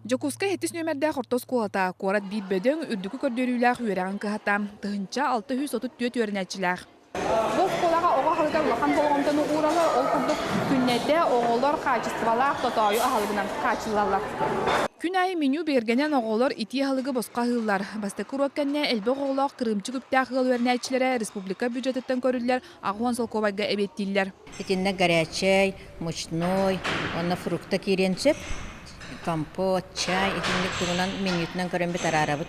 Дьокуускай сэттис нүөмэрдээх орто оскуолата куорат биир бөдөҥ, үрдүкү көрдөрүүлээх үөрэҕин кыһата, 1634 үөрэнээччилээх. Бу оскуолаҕа оҕо аһылыгар улахан болҕомтону уураллар, ол курдук күннэтэ оҕолор хаачыстыбалаах тотоойу аһылыгынан хааччыллаллар. Күн аайы меню бигэргэнэн оҕолор итии аһылыгы босхо аһыыллар. Бастакы уруок кэннэ элбэх оҕолоох кырыымчык үптээх ыал үөрэнээччилэрэ республика бюджетыттан көрүллэр 80 солкуобайга эбиэттииллэр. Итиннэ горячай, мучной уонна фрукта киириэн сөп. Компот, чай итинник тугунан менютунан көрөн бит араарабыт.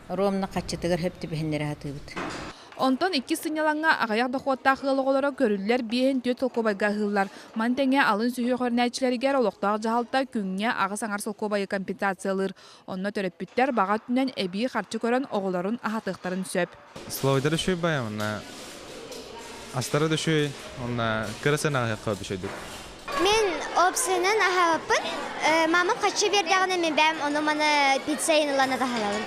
Ровно хаччытыгар хөп түбэһиннэрэ сатыыбыт. Онтон иккис сынньалаҥҥа аҕыйах дохуоттаах ыал оҕолоро көрүллэр биэһин түөрт солкуобайга аһыыллар. Маны тэҥэ алын сүһүөх үөрэнээччилэригэр олохтоох дьаһалта күҥҥэ аҕыс аҥар солкуобайы компенсациялыыр. Онно төрөппүттэр баҕа өттүнэн эбии харчы көрөн оҕолорун аһатыахтарын сөп. Слойдары үчүгэй баайа уонна астара да үчүгэй уонна кыра сыанаҕа ыһыахха үчүгэйдик. Мин опсынан аһаабаппын. Мамам хаччы биэрдэҕинэ мин бэйэм ону-маны пицца ылан атаһалабын.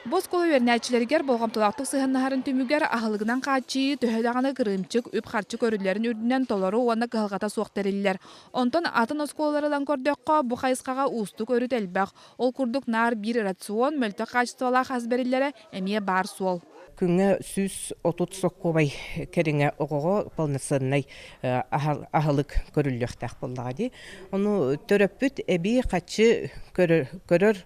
Бу оскуола үөрэнээччилэригэр болҕомтолоохтук сыһыаннаһарын түмүгэр аһылыгынан хааччыйыы төһө даҕаны кырыымчык үп-харчы көрүллэрин үрдүнэн толору уонна кыһалҕата суох тэриллэр. Онтон атын оскуолалары ылан көрдөххө, бу хайысхаҕа уустук өрүт элбэх. Ол курдук наар биир рацион, мөлтөх хаачыстыбалаах ас бэриллэрэ эмиэ баар суол. Күҥҥэ 130 сокуобай кэриҥэ оҕоҕо полноценнай аһылык көрүллүөхтээх буоллаҕа дии. Ону төрөппүт эбии хаччы көрөр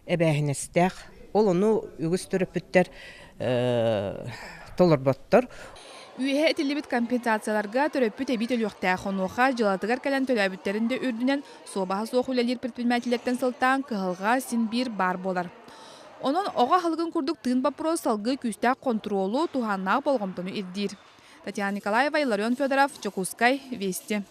эбээһинэстээх. Ол ону үгүс төрөппүттэр толорботтор. Үөһэ этиллибит компенсацияларга төрөппүт эбии төлүөхтээх. Онуоха дьыалатыгар кэлэн төлөөбүттэрин да үрдүнэн суобаһа суох үлэлиир предпринимателлэртэн сылтаан кыһалҕа син биир баар буолар. Онон оҕо аһылыгын курдук тыын боппуруос салгыы күүстээх хонтуруолу, туһааннаах болҕомтону ирдиир. Татьяна Николаева, Илларион Федоров, Дьокуускай, Вести.